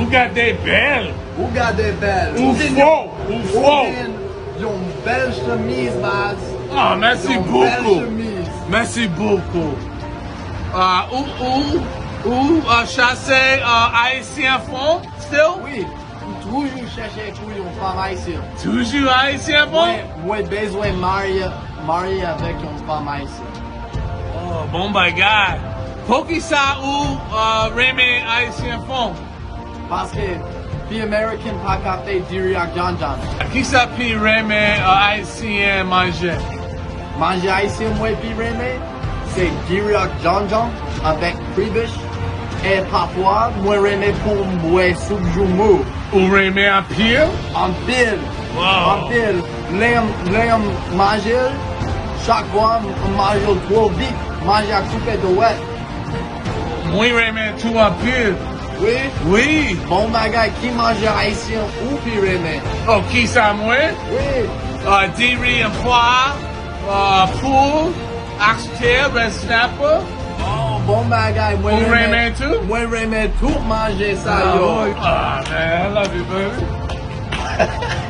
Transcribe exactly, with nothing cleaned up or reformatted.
Ou gade bèl. Ou gade bèl. Ou fò. Ou fò. Ou gen yon bèl chemiz, baz. Ah, merci beaucoup. Yon bèl chemiz. Merci beaucoup. Ah, ou, ou, ou, ah, chase, ah, Ayisyen fon, still? Wi, m toujou chèche pou yon fanm ayisyen. Toujou Ayisyen fon? Mwen, mwen bezwen marye, marye avèk yon fanm ayisyen. Oh, bon bagay. Poukisa ou, ah, renmen Ayisyen fon? Paske pi American pa ka fè diri ak John John. Kisa pi renmen, uh, Ayisyen manje? Manje Ayisyen mwen pi renmen, se diri ak John John avèk kribish. E pafwa, mwen renmen pou m bwè soup joumou. Ou renmen anpil? Anpil. Wow. Anpil. Lè m, lè m manje l, chak fwa m manje l twò vit. Manje ak soupe dwèt. Mwen renmen tou anpil. Wi? Wi. Bon bagay, ki manje ayisyen ou pi renmen? Oh, kisa mwen? Wi. Ah, diri an pwa, ah, poul, oxtail, red snapper. Oh, bon bagay. Mwen renmen tou? Mwen renmen tout manje sa yo. Ah, man, I love you, baby.